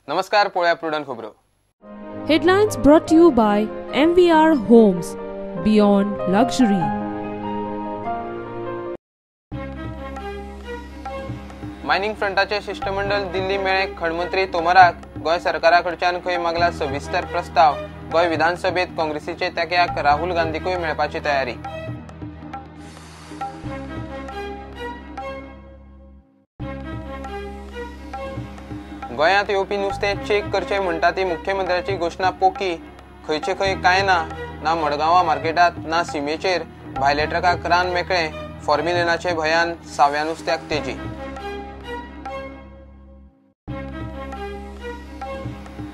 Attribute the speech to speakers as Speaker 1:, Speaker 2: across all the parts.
Speaker 1: नमस्कार, पळोवया प्रुडंट खबरो.
Speaker 2: Headlines brought to you by MVR Homes, Beyond Luxury.
Speaker 1: Mining फ्रंटाचे शिष्टमंडळ दिल्ली मेळ्ळे खणमंत्री तोमराक. गोंय सरकारा कडच्यान खंय मागला सविस्तर प्रस्ताव. गोंय विधानसभेत काँग्रेसीचे तेक्याक राहुल गांधीकूय मेळपाची तयारी. गोंयांत येवपी नुस्तें चेक करचें म्हणटा ती मुख्यमंत्र्याची घोशणा पोकी. खंयचे खंय कांय ना, ना मडगांवा मार्केटांत ना सिमेचेर. भायले ट्रकाक रान मेकळें. फॉर्मिलिनाचे भंयान साव्या नुस्त्याक तेजी.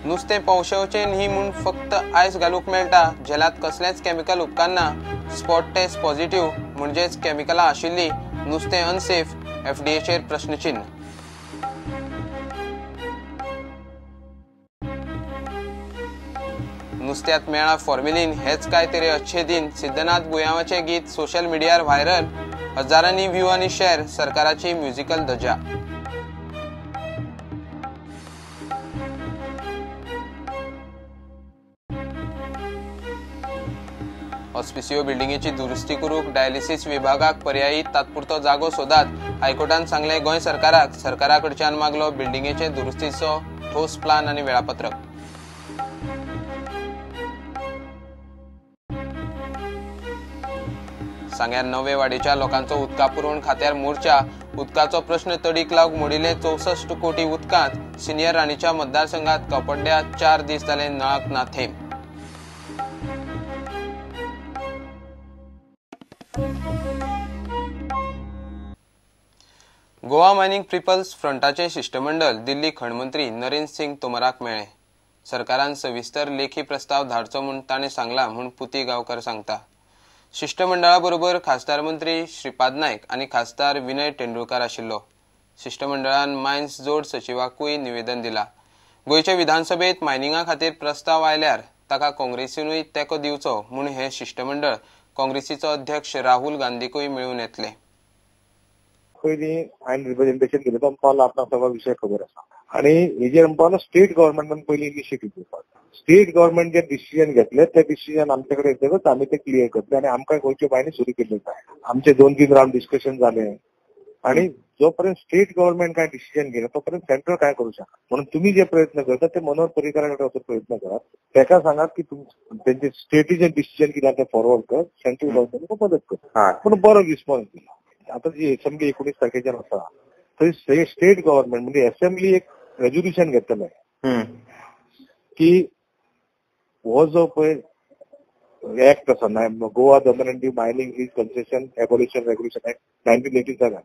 Speaker 1: नुस्तें पोंवशेवचें न्ही म्हूण फक्त आयस घालूंक मेळटा. झेलांत कसलेंच केमिकल उपकारना. स्पॉट टेस्ट पॉझिटिव्ह म्हणजेच केमिकलां आशिल्लीं. नुस्तें अनसेफ. एफडीएचेर प्रश्नचिन्ह. नुस्त्यात मेळ्ळा फॉर्मेलिन हेच काय तेरे अच्छे दिन. सिद्धनाथ बुयांवाचें गीत सोशल मिडियार व्हायरल. हजारांनी व्ह्यू आनी शेअर. सरकाराची म्युझिकल धजा. ऑस्पिसियो बिल्डिंगेची दुरुस्ती करूंक डायलिसिस विभागाक पर्यायी तात्पुरतो जागो सोदात. हायकोर्टान सांगलें गोंय सरकाराक. सरकारा कडच्यान मागलो बिल्डिंगेचे दुरुस्तीचो ठोस प्लान आनी वेळापत्रक. सांग्यार नवे वाडीच्या लोकांचो उदका पुरवण खात्यार मोर्चा. उदकाचो प्रश्न तडीक लावंक मोडिल्ले 64 कोटी उदकांत. सिनियर राणीच्या मतदारसंघात कपड्या 4 दीस जाले नळाक ना थेंब. गोवा मायनिंग पिपल्स फ्रंटाचे शिष्टमंडळ दिल्ली खणमंत्री नरेंद्र सिंग तोमराक मेळ्ळे. सरकारान सविस्तर लेखी प्रस्ताव धाडचो म्हूण ताणें सांगला म्हूण पुती गांवकर सांगता. शिष्टमंडळा बरोबर खासदार मंत्री श्रीपाद नायक आनी खासदार विनय तेंडुलकार आशिल्लो. शिष्टमंडळान मायन्स जोड सचिवाकूय निवेदन दिला. गोंयचे विधानसभेत मायनिंगा खातीर प्रस्ताव आयल्यार ताका काँग्रेसीनूय तेंको दिवचो म्हूण हें शिष्टमंडळ काँग्रेसीचो अध्यक्ष राहुल गांधीकूय मेळून येतले.
Speaker 3: पयलीं हांवें रिप्रेझेंटेशन केलें तो म्हणपाक आपणाक सगळो विशय खबर आसा आनी हेजेर म्हणपाक स्टेट गव्हर्मेंटान पयलीं इनिशिएटीव घेवपाक. स्टेट गव्हर्मेंट जे डिसिजन घेतले ते डिसिजन आमचे कडेन येतकच आमी ते क्लियर करतले आनी आमकां गोंयच्यो बायनी सुरू केल्यो जाय. आमचे 2-3 रावंड डिस्कशन जाले आनी जो पर्यंत स्टेट गव्हर्मेंट काय डिसिजन घेना तो पर्यंत सेंट्रल काय करू शकना. म्हणून तुमी जे प्रयत्न करता ते मनोहर पर्रीकरा कडेन वचून प्रयत्न करात. ताका सांगात की तेंचे स्टेटीचे डिसिजन कितें आसा तें फॉरवर्ड कर, सेंट्रल गव्हर्मेंट मदत कर. पूण बरो रिस्पॉन्स दिला. आतां जी असेंब्ली 19 तारखेच्यान आसा थंय स्टेट गव्हर्मेंट म्हणजे असेंब्ली एक रेजोल्युशन घेतलें की हो जो पळय एक्ट आसा Goa Daman and Diu mining lease concession abolition regulation act 1987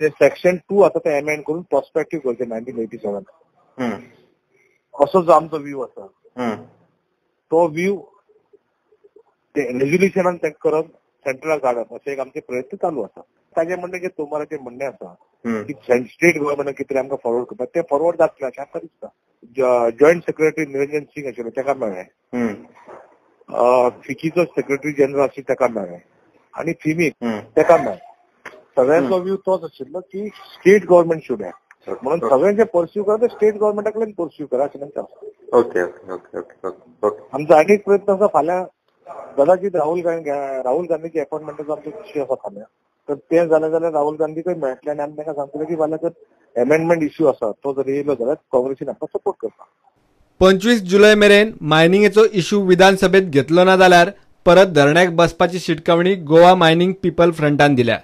Speaker 3: ते सेक्शन 2 आसा ते एमेंड करून प्रोस्पेक्टीव करचे 1987. असो जो आमचो व्यू आसा तो व्यू ते रेजोल्युशनान ते करप सेंट्रलाक धाडप अशें एक आमचे प्रयत्न चालू आसा. ताजें म्हणणें जे तोमराचें म्हणणें आसा की स्टेट गव्हर्मेंटान कितें आमकां फॉरवर्ड करपाक तें फॉरवर्ड जातलें अशें आमकां दिसता. जॉयंट सेक्रेटरी निरंजन सिंग आशिल्लो ताका मेळ्ळें, फिकीचो सेक्रेटरी जनरल आशिल्लो ताका मेळ्ळें आनी फिमीक ताका मेळ्ळें. सगळ्यांचो व्यू तोच आशिल्लो की स्टेट गव्हर्मेंट should act. म्हणून सगळ्यांचे पर्स्यू करा ते स्टेट गव्हर्मेंटा कडेन पर्स्यू करा अशें तांचें आसा.
Speaker 4: Okay okay okay okay.
Speaker 3: आमचो आनीक प्रयत्न आसा फाल्यां कदाचित राहुल गांधीचे अपॉइंटमेंटाचो आमचो इश्यू आसा फाल्यां. तर तें जालें जाल्यार राहुल गांधीकूय मेळटलें आनी आमी तांकां सांगतले की फाल्यां जर एमेंडमेंट इश्यू आसा तो जर येयलो जाल्यार काँग्रेसीन आमकां सपोर्ट करता.
Speaker 5: 25 जुलय मेरेन मायनिंगेचो इश्यू विधानसभेत घेतलो ना जाल्यार परत धरण्याक बसपाची शिटकावणी गोवा मायनिंग पिपल फ्रंटान दिल्या.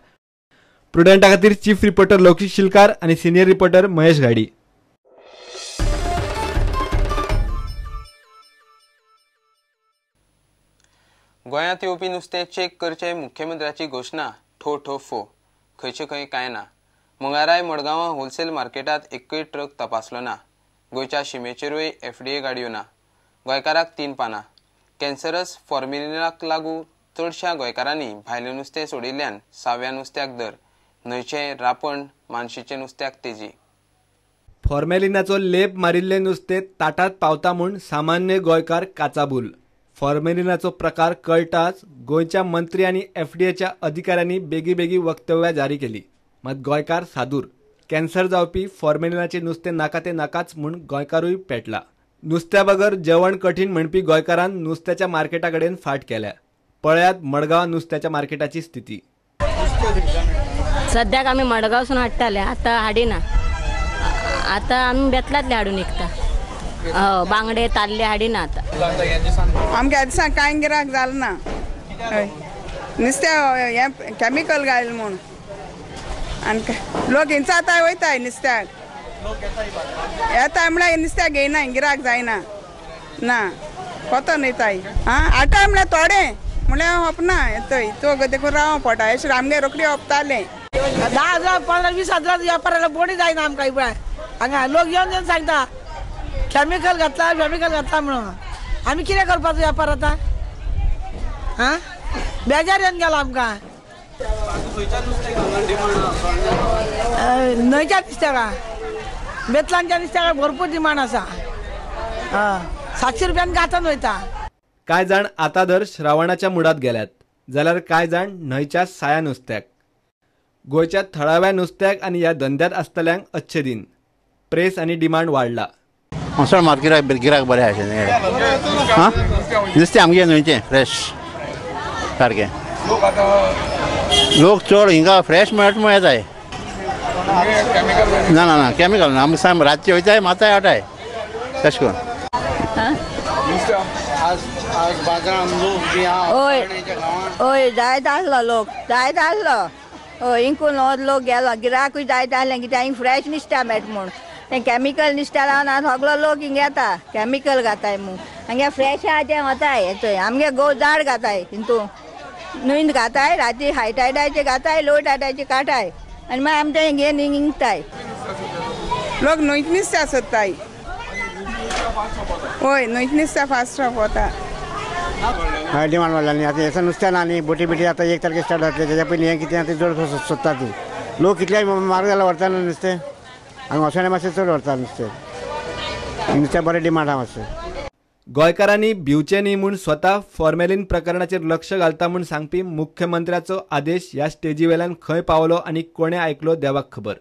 Speaker 5: प्रुडंटा खातीर चीफ रिपोर्टर लौकीक शिलकार आनी सिनियर रिपोर्टर महेश घाडी.
Speaker 1: गोंयांत येवपी नुस्तें चेक करचें मुख्यमंत्र्याची घोशणा. ठो ठो फो. खंयचे खंय कांय ना. मंगळाराय मडगांवां होलसेल मार्केटांत एकूय ट्रक तपासलो ना. गोंयच्या शिमेचेरूय एफडीए गाडयो ना. गोंयकाराक 3 पानां. कॅन्सरस फॉर्मेलिनाक लागू चडश्या गोंयकारांनी भायलें नुस्तें सोडिल्ल्यान साव्या नुस्त्याक दर. न्हंयचें रापण मानशीचें नुस्त्याक तेजी.
Speaker 5: फॉर्मेलिनाचो लेप मारिल्लें नुस्तें ताटात पावता म्हूण सामान्य गोंयकार काचाबूल. फॉर्मेलिनाचो प्रकार कळटाच गोंयच्या मंत्री आनी एफडीएच्या अधिकाऱ्यांनी बेगीबेगी वक्तव्यां जारी केली. मात गोंयकार सादूर. कॅन्सर जावपी फॉर्मेलिनाचें नुस्तें नाका तें नाकाच म्हूण गोंयकारूय पेटला. नुस्त्या बगर जेवण कठीण म्हणपी गोंयकारान नुस्त्याच्या मार्केटा कडेन फाट केल्या. पळयात मडगांव नुस्त्याच्या मार्केटाची स्थिती.
Speaker 6: सद्याक आमी मडगांवसून हाडटाले, आतां हाडिना. आतां आमी बेतलांतले हाडून विकता. बांगडे ताल्ले हाडिना आतां.
Speaker 7: आमगे दिसा कांय गिरायक जालें ना. हय, नुस्तें हें कॅमिकल घायल म्हूण आनी लोक हिंचाताय वयताय नुस्त्याक येताय म्हळ्यार नुस्त्याक घेयना, गिरायक जायना ना कोतो न्हयताय. आं, हाडटाय म्हळ्यार थोडे म्हळ्यार होपना येतय तो देखून राव पोटा अशें आमगे रोखडी होपताले.
Speaker 8: 10,000 15-20 हजार व्यापाराला बोडी जायना आमकां पळय. हांगा लोक येवन येवन सांगता केमिकल घातला, केमिकल घातला म्हणून. आमी कितें करपाचो व्यापार आतां? आं, बेजार येवन गेलो आमकां. न्हंयच्या नुस्त्याक, बेतलांच्या नुस्त्याक भरपूर डिमांड आसा. 700 रुपयान गांथन वयता.
Speaker 5: कांय जाण आतां दर श्रावणाच्या मुडात गेल्यात, जाल्यार कांय जाण न्हंयच्या साया नुस्त्याक. गोंयच्या थळाव्या नुस्त्याक आनी ह्या धंद्यांत आसतल्यांक अच्छे दिन. प्रेस आनी डिमांड वाडला.
Speaker 9: मसळ मात गिराक गिराक बरें आशिल्लें. हां, नुस्तें आमगें न्हंयचें फ्रेश सारकें. लोक चड हिंगा फ्रेश मेळट म्हूण येताय. ना ना ना, केमिकल ना. आमी साम रातचे वयताय, माताय हाडटाय तशें करून.
Speaker 10: हय हय, जायत आसलो लोक, जायत आसलो. हय, इंकून लोक गेलो, गिराकूय जायत आसलें कित्याक हिंग फ्रेश नुस्त्या मेळटा म्हूण. तें केमिकल नुस्त्या लावन आतां सगलो लोक हिंग येता, केमिकल घाताय म्हूण. हांगे फ्रेश आहा तें वताय थंय. आमगे गो जाड घाताय, हितू न्हंयंत घाताय, राती हाय टायडाचे घाताय, लो टायडाचे काठाय आनी मागीर आमी तें घेवन हिंग विकताय.
Speaker 7: लोक न्हंयत नुस्त्या सोदताय. हय, न्हंयत नुस्त्या फास्ट वता.
Speaker 11: हय, डिमांड वाडला न्ही आतां. हें नुस्तें ना न्ही, बोटी बिटी आतां 1 तारखेर स्टार्ट जातलें. तेज्या पयलीं हें कितें आतां चड सोदता ती लोक. कितल्याय म्हारग जाल्यार व्हरता न्हू नुस्तें. हांगा वसणे मातशें चड व्हरता नुस्तें. नुस्त्या बरें डिमांड आहा मातशें.
Speaker 5: गोंयकारांनी भिवचें न्ही म्हूण स्वता फॉर्मेलीन प्रकरणाचेर लक्ष घालता म्हूण सांगपी मुख्यमंत्र्याचो आदेश ह्या स्टेजी वेल्यान खंय पावलो आनी कोणें आयकलो देवाक खबर.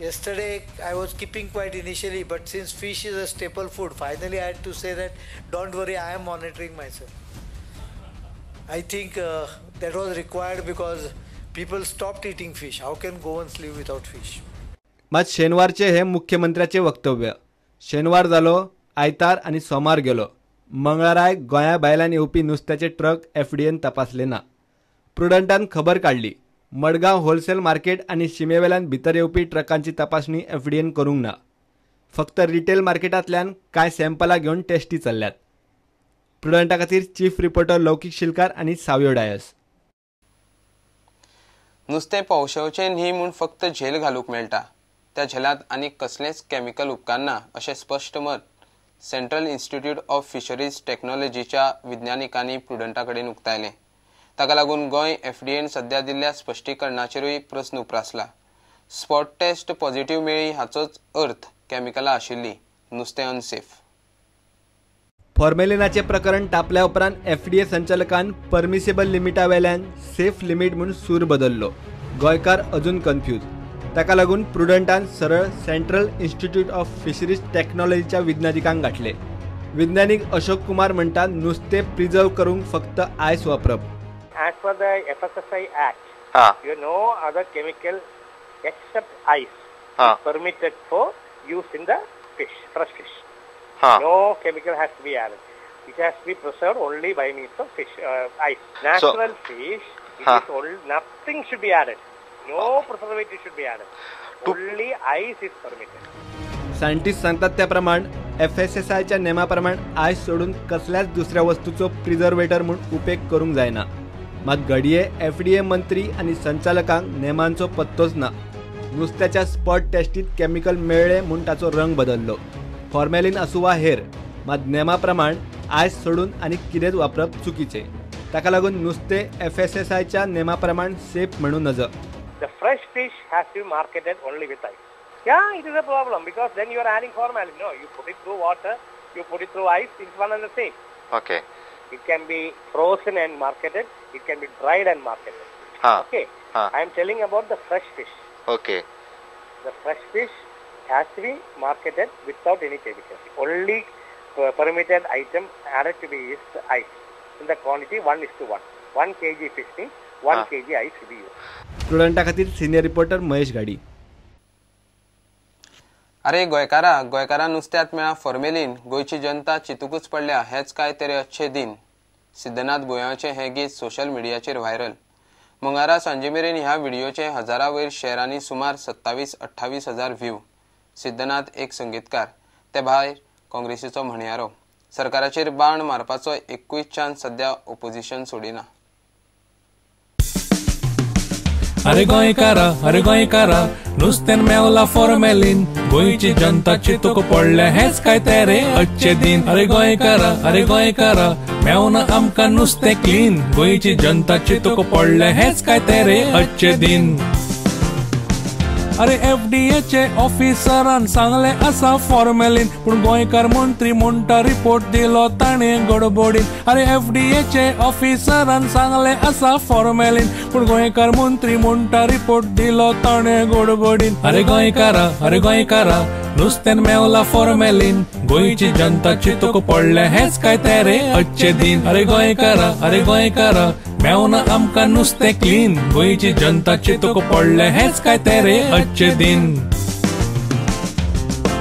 Speaker 12: Yesterday I was keeping quiet initially, but since fish is a staple food, finally I had to say that don't worry, I am monitoring myself. I think that was required because people stopped eating fish. How can Goans live without fish?
Speaker 5: मात शेनवारचे हे मुख्यमंत्र्याचे वक्तव्य. शेनवार जालो, आयतार आनी सोमार गेलो. मंगळाराय गोंया भायल्यान येवपी नुस्त्याचे ट्रक एफडीएन तपासले ना. प्रुडंटान खबर काडली. मडगांव होलसेल मार्केट आनी शिमेवेल्यान भितर येवपी ट्रकांची तपासणी एफडीएन करूंक ना. फक्त रिटेल मार्केटांतल्यान कांय सॅम्पलां घेवन टेस्टी चल्ल्यात. प्रुडंटा खातीर चीफ रिपोर्टर लौकीक शिलकार आनी सावयो डायस.
Speaker 1: नुस्तें पोवशेवचें न्ही म्हूण फक्त झेल घालूंक मेळटा. त्या झेलांत आनी कसलेंच केमिकल उपकारना अशें स्पश्ट मत सेंट्रल इन्स्टिट्यूट ऑफ फिशरीज टेक्नॉलॉजीच्या विज्ञानिकांनी प्रुडंटा कडेन उक्तायलें. ताका लागून गोंय एफडीएन सध्या दिल्ल्या स्पश्टीकरणाचेरूय प्रस्न उप्रासला. स्पॉट टेस्ट पॉझिटिव्ह मेळ्ळी हाचोच अर्थ केमिकलां आशिल्ली, नुस्तें अनसेफ.
Speaker 5: फॉर्मेलिनाचें प्रकरण तापल्या उपरांत एफडीए संचालकान परमिसेबल लिमिटा वेल्यान सेफ लिमीट म्हूण सूर बदल्लो. गोंयकार अजून कन्फ्यूज. ताका लागून प्रुडंटान सरळ सेंट्रल इन्स्टिट्यूट ऑफ फिशरीज टेक्नॉलॉजीच्या विज्ञानिकांक गाठले. विज्ञानीक अशोक कुमार म्हणटा, नुस्तें प्रिजर्व करूंक फक्त आयस वापरप.
Speaker 13: As per the FSSAI Act, you no other chemical except ice is permitted for use in the fish, fresh fish. No chemical has to be added. It has to be preserved only by means of fish, ice. Natural fish, it is only, nothing should be added. No preservative should be added. Only ice is permitted.
Speaker 5: Scientist सांगतात त्या प्रमाण एफएसएसआयच्या नेमाप्रमाण आयस सोडून कसल्याच दुसऱ्या वस्तूचो प्रिझर्वेटर म्हूण उपेग करूंक जायना. मात घडये एफडीए मंत्री आनी संचालकांक नेमांचो पत्तोच ना. नुस्त्याच्या स्पॉट टेस्टीत केमिकल मेळ्ळें म्हूण ताचो रंग बदल्लो. फॉर्मेलिन आसूं वा हेर, मात नेमा प्रमाण आयस सोडून आनी कितेंच वापरप चुकीचें. ताका लागून नुस्तें एफएसएसआयच्या नेमा प्रमाण सेफ म्हणूं नजो.
Speaker 13: The fresh fish has to be marketed only with ice. Yeah, it is a problem because then you are adding formalin. No, you put it through water, you put it through ice, it's one and the same.
Speaker 4: Okay.
Speaker 13: It can be frozen and marketed, it can be dried and marketed.
Speaker 4: Huh.
Speaker 13: Okay.
Speaker 4: Huh.
Speaker 13: I am telling about the fresh fish.
Speaker 4: Okay.
Speaker 13: The fresh fish has to be marketed without any chemicals. Only permitted item added to be is ice in the quantity 1:1. 1 kg fish means 1 kg ice to be used.
Speaker 5: प्रुडंटा खातीर senior reporter Mahesh गाडी.
Speaker 1: अरे गोंयकारा, गोंयकारा नुस्त्यांत मेळा formalin, गोंयची जनता चितूकच पडल्या हेच काय तेरे अच्छे दिन. सिद्धनाथ बुयांवचें हें गीत सोशल मिडियाचेर व्हायरल. मंगळारा सांजे मेरेन ह्या व्हिडियोचे हजारा वयर शेअर आनी सुमार 27-28 हजार व्ह्यू. सिद्धनाथ एक संगीतकार, ते भायर काँग्रेसीचो म्हणयारो. सरकाराचेर बाण मारपाचो एकूय चान्स सध्या ओपोजिशन सोडिना.
Speaker 14: अरे गोंयकारा, अरे गोंयकारा, नुस्त्यान मेवला फॉर्मेलीन, गोंयची जनता चितूक पडल्या हेच काय तेरे अच्छे दिन. अरे गोंयकारा, अरे गोंयकारा, मेवना आमकां नुस्तें क्लीन, गोंयची जनता चितूक पडल्या हेच काय तेरे अच्छे दिन. अरे एफडीएचे ऑफिसरान सांगले आसा फॉर्मेलीन, पूण गोंयकार मंत्री म्हणटा रिपोर्ट दिलो ताणें गडबडीन. अरे एफडीएचे ऑफिसरान सांगले आसा फॉर्मेलीन, पूण गोंयकार मंत्री म्हणटा रिपोर्ट दिलो ताणें गडबडीन. अरे गोंयकारा, अरे गोंयकारा, नुस्त्यान मेवला फॉर्मेलीन, गोंयची जनता चितूक पडल्या हेच काय तेरे अच्छे दिन. अरे गोंयकारा, अरे गोंयकारा, मेवना आमकां नुस्तें क्लीन, गोंयची जनता चितूक पडल्या हेच काय तेरे अच्छे दिन.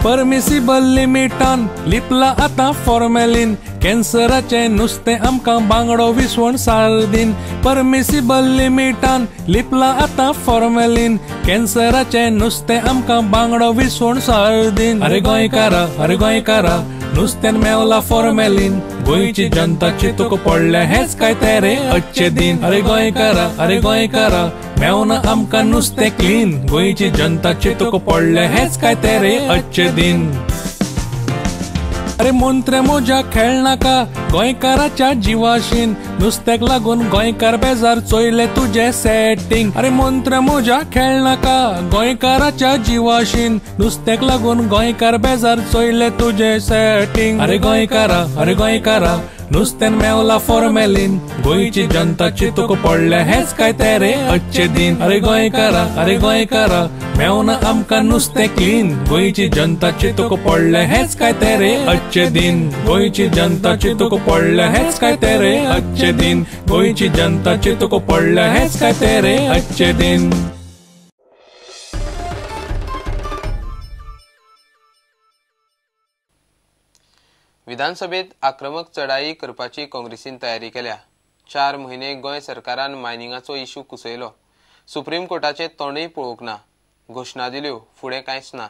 Speaker 14: परमिसिबल लिमिटान लिपला आतां फॉर्मेलीन, कॅन्सराचें नुस्तें आमकां बांगडो विसवण सार्दीन. परमिसिबल लिमिटान लिपला आतां फॉर्मेलीन, कॅन्सराचें नुस्तें आमकां बांगडो विसवण सार्दीन. अरे गोंयकारा, अरे गोंयकारा, नुस्त्यान मेवला फॉर्मेलीन, गोंयची जनता चितूक पडल्या हेच काय तेरे अच्छे दिन. अरे गोंयकारा, अरे गोंयकारा, मेवना आमकां नुस्तें क्लीन, गोंयची जनता चितूक पडल्या हेच काय तेरे अच्छे दिन. अरे मंत्रे मोजा खेळनाका गोंयकाराच्या जिवाशीन, नुस्त्याक लागून गोंयकार बेजार चोयले तुजे सेटिंग. अरे मंत्रे मोजा खेळनाका गोंयकाराच्या जिवाशीन, नुस्त्याक लागून गोंयकार बेजार चोयले तुजे सेटिंग. अरे गोंयकारा, अरे गोंयकारा, नुस्त्यान मेवला फॉर्मेलीन, गोंयची जनता चितूक पडल्या हेच काय तेरे अच्छे दिन. अरे गोंयकारा, अरे गोंयकारा, मेवना आमकां नुस्तें क्लीन, गोंयची जनता चितूक पडल्या हेच काय तेरे अच्छे दिन. गोंयची जनता चितूक पडल्या हेच काय तेरे अच्छे दिन. गोंयची जनता चितूक पडल्या हेच काय तेरे अच्छे दिन.
Speaker 1: विधानसभेत आक्रमक चढाई करपाची काँग्रेसीन तयारी केल्या. 4 म्हयने गोंय सरकारान मायनिंगाचो इशू कुसयलो. सुप्रीम कोर्टाचे तोंडय पळोवंक ना. घोशणा दिल्यो, फुडें कांयच ना.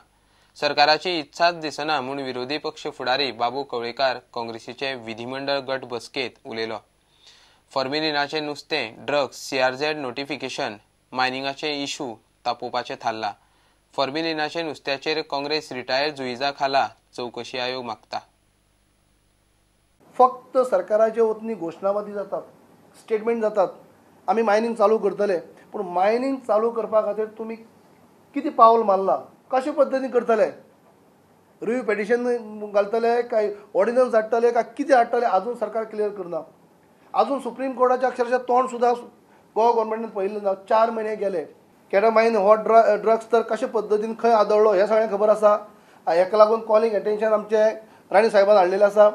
Speaker 1: सरकाराची इत्साच दिसना म्हूण विरोधी पक्ष फुडारी बाबू कवळेकार काँग्रेसीचे विधिमंडळ गट बसकेंत उलयलो. फॉर्मेलिनाचें नुस्तें, ड्रग्स, सीआरझेड नोटिफिकेशन, मायनिंगाचे इशू तापोवपाचें थारला. फॉर्मेलिनाचे नुस्त्याचेर काँग्रेस रिटायर जुईजा खाला चवकशी आयोग मागता.
Speaker 15: फक्त सरकाराच्या वतीन घोशणाबाजी जातात, स्टेटमेंट जातात, आमी मायनींग चालू करतले. पूण मायनींग चालू करपा खातीर तुमी कितें पावल मारला, कशे पद्दतीन करतले, रिव्यू पेटिशन घालतले काय ऑर्डिनन्स हाडटले काय कितें हाडटले, आजून सरकार क्लियर करना. आजून सुप्रीम कोर्टाच्या अक्षरशः तोंड सुद्दां गोवा गव्हर्मेंटान पळयलें ना. 4 म्हयने गेले. केटामायन हो ड्रग्स तर कशे पद्दतीन खंय आदळ्ळो हें सगळें खबर आसा. हेका लागून कॉलिंग एटेन्शन आमचे राणी साहेबान हाडलेलें आसा.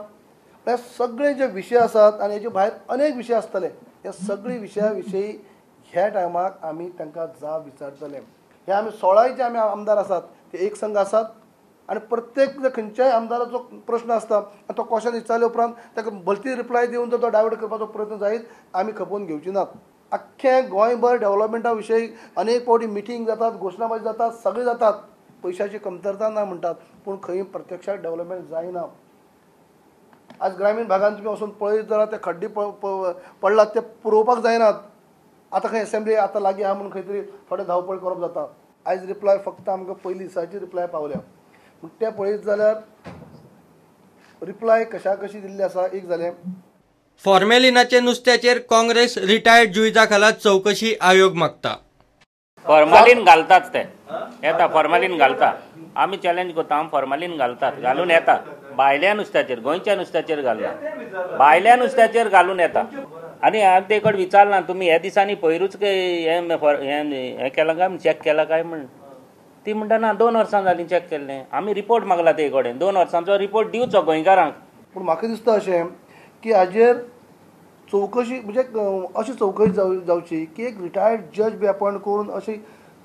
Speaker 15: हे सगळे जे विशय आसात आनी हेजे भायर अनेक विशय आसतले, ह्या सगळे विशया विशयी ह्या टायमाक आमी तांकां जाब विचारतले. हे आमी 16 जे आमी आमदार आसात ते एक संघ आसात आनी प्रत्येक खंयच्याय आमदाराचो प्रश्न आसता आनी तो क्वेश्चन विचारले उपरांत ताका भलती रिप्लाय दिवन तो डायवर्ट करपाचो प्रयत्न जायत आमी खपोवन घेवची नात. आख्खें गोंयभर डेव्हलपमेंटा विशयी अनेक फावटी मिटींग जातात, घोशणाबाजी जातात, सगळें जातात, पयशाची कमतरता ना म्हणटात, पूण खंय प्रत्यक्षात डेव्हलपमेंट जायना. आज ग्रामीण भागांत तुमी वचून पळयत जाल्यार ते खड्डे पडलात ते पुरोवपाक जायनात. आतां खंय एसेंब्ली आतां लागीं आहा म्हणून खंय तरी थोडे धांवपळ करप जाता. आयज रिप्लाय फक्त आमकां पयली दिसाची रिप्लाय पावल्या, पूण ते पळयत जाल्यार रिप्लाय कशा कशी दिल्ली आसा. एक जालें
Speaker 16: फॉर्मेलिनाचे नुस्त्याचेर काँग्रेस रिटायर्ड जुईजा खाला चवकशी आयोग मागता.
Speaker 17: फॉर्मालीन घालतात ते येता, फॉर्मालीन घालता, आमी चॅलेंज करता, आमी फॉर्मालीन घालतात, घालून येता भायल्या नुस्त्याचेर, गोंयच्या नुस्त्याचेर घालना, भायल्या नुस्त्याचेर घालून येता. आनी हांवें ते कडेन विचारलां, तुमी ह्या दिसांनी पयरूच हें केलां काय, चॅक केलां काय म्हण, ती म्हणटा ना 2 वर्सां जालीं चॅक केल्लें. आमी रिपोर्ट मागला ते कडेन, 2 वर्सांचो रिपोर्ट दिवचो गोंयकारांक.
Speaker 15: पूण म्हाका दिसता अशें की हाजेर चवकशी म्हणजे अशी चवकशी जावची की एक रिटायर्ड जज बी अपॉयंट करून अशी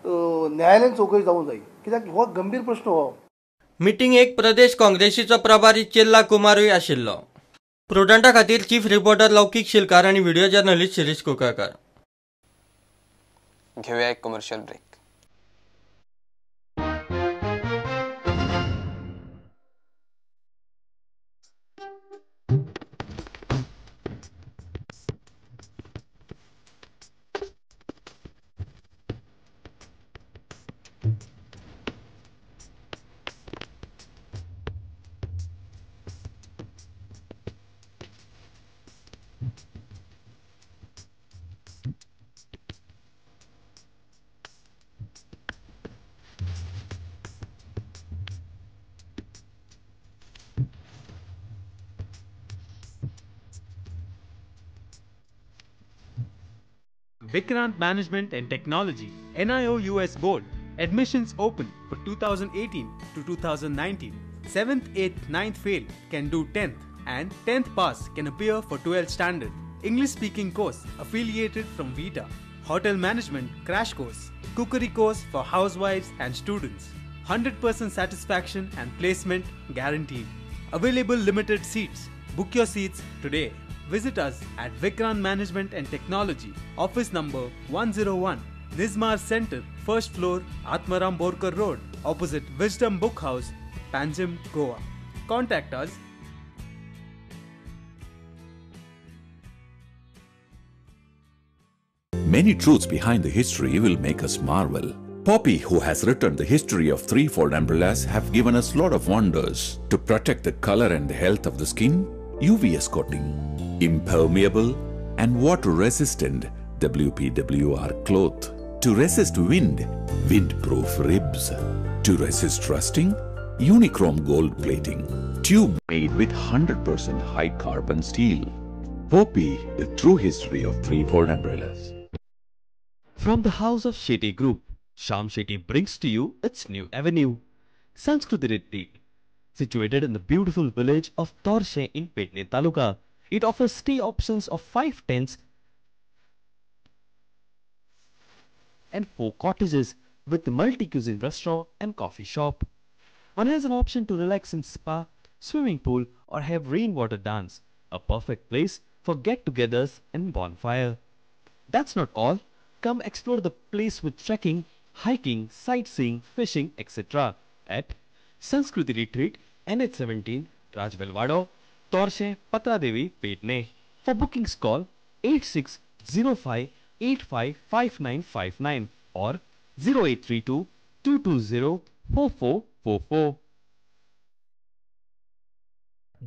Speaker 15: न्यायालयीन चवकशी जावंक जाय, कित्याक हो गंभीर प्रश्न हो.
Speaker 16: मिटिंगेक प्रदेश काँग्रेसीचो प्रभारी चेल्ला कुमारूय आशिल्लो. प्रुडंटा खातीर चीफ रिपोर्टर लौकीक शिलकार आनी व्हिडिओ जर्नलिस्ट शिरीष कुकाकर.
Speaker 1: घेऊया एक commercial break.
Speaker 18: Vikrant Management and Technology, NIOUS Board. Admissions open for 2018 to 2019. 7th, 8th, 9th fail can do 10th and 10th pass can appear for 12th standard. English speaking course affiliated from Vita. Hotel management crash course. Cookery course for housewives and students. 100% satisfaction and placement guaranteed. Available limited seats. Book your seats today. Visit us at Vikrant Management and Technology, office number 101, Nizmar Center, first floor, Atmaram Borkar Road, opposite Wisdom Book House, Panjim, Goa. Contact us.
Speaker 19: Many truths behind the history will make us marvel. Poppy, who has written the history of threefold umbrellas, have given us lot of wonders. To protect the color and the health of the skin, UVS coating, impermeable and water-resistant WPWR cloth. To resist wind, windproof ribs. To resist rusting, unichrome gold plating. Tube made with 100% high carbon steel. Poppy, the true history of threefold umbrellas.
Speaker 20: From the house of Shetty Group, Sham Shetty brings to you its new avenue, Sanskriti Retreat. Situated in the beautiful village of Torshe in Petne Taluka, it offers stay options of 5 tents and 4 cottages with multi-cuisine restaurant and coffee shop. One has an option to relax in spa, swimming pool or have rainwater dance, a perfect place for get-togethers and bonfire. That's not all. Come explore the place with trekking, hiking, sightseeing, fishing, etc. at Sanskriti Retreat, NH17, Rajvelwado, Torshe, Patradevi, Petne. For bookings call 8605855959 or 0832 220 4444.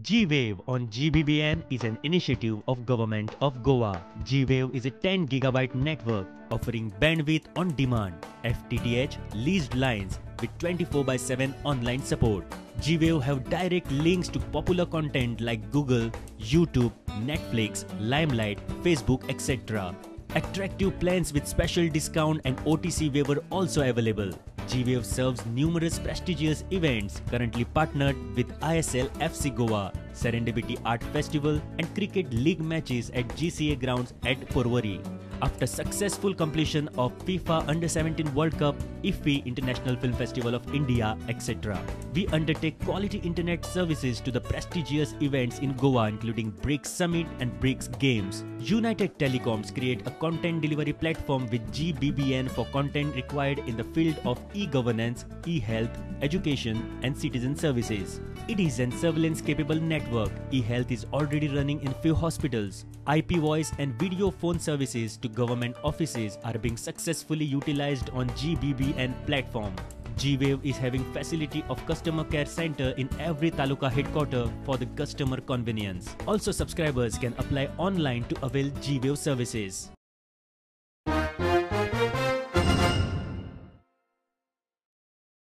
Speaker 21: G-Wave on GBBN is an initiative of Government of Goa. G-Wave is a 10 gigabyte network offering bandwidth on demand, FTTH leased lines with 24/7 online support. G-Wave have direct links to popular content like Google, YouTube, Netflix, Limelight, Facebook, etc. Attractive plans with special discount and OTC waiver also available. G-Wave serves numerous prestigious events, currently partnered with ISL FC Goa, Serendipity Art Festival and Cricket League matches at GCA grounds at Porvorim. After successful completion of FIFA Under-17 World Cup, IFFI International Film Festival of India, etc. We undertake quality internet services to the prestigious events in Goa including BRICS Summit and BRICS Games. United Telecoms create a content delivery platform with GBBN for content required in the field of e-governance, e-health, education and citizen services. It is an surveillance-capable network. E-health is already running in few hospitals. IP voice and video phone services to government offices are being successfully utilized on GBBN platform. G-Wave is having facility of customer care center in every taluka headquarter for the customer convenience. Also, subscribers can apply online to avail G-Wave services.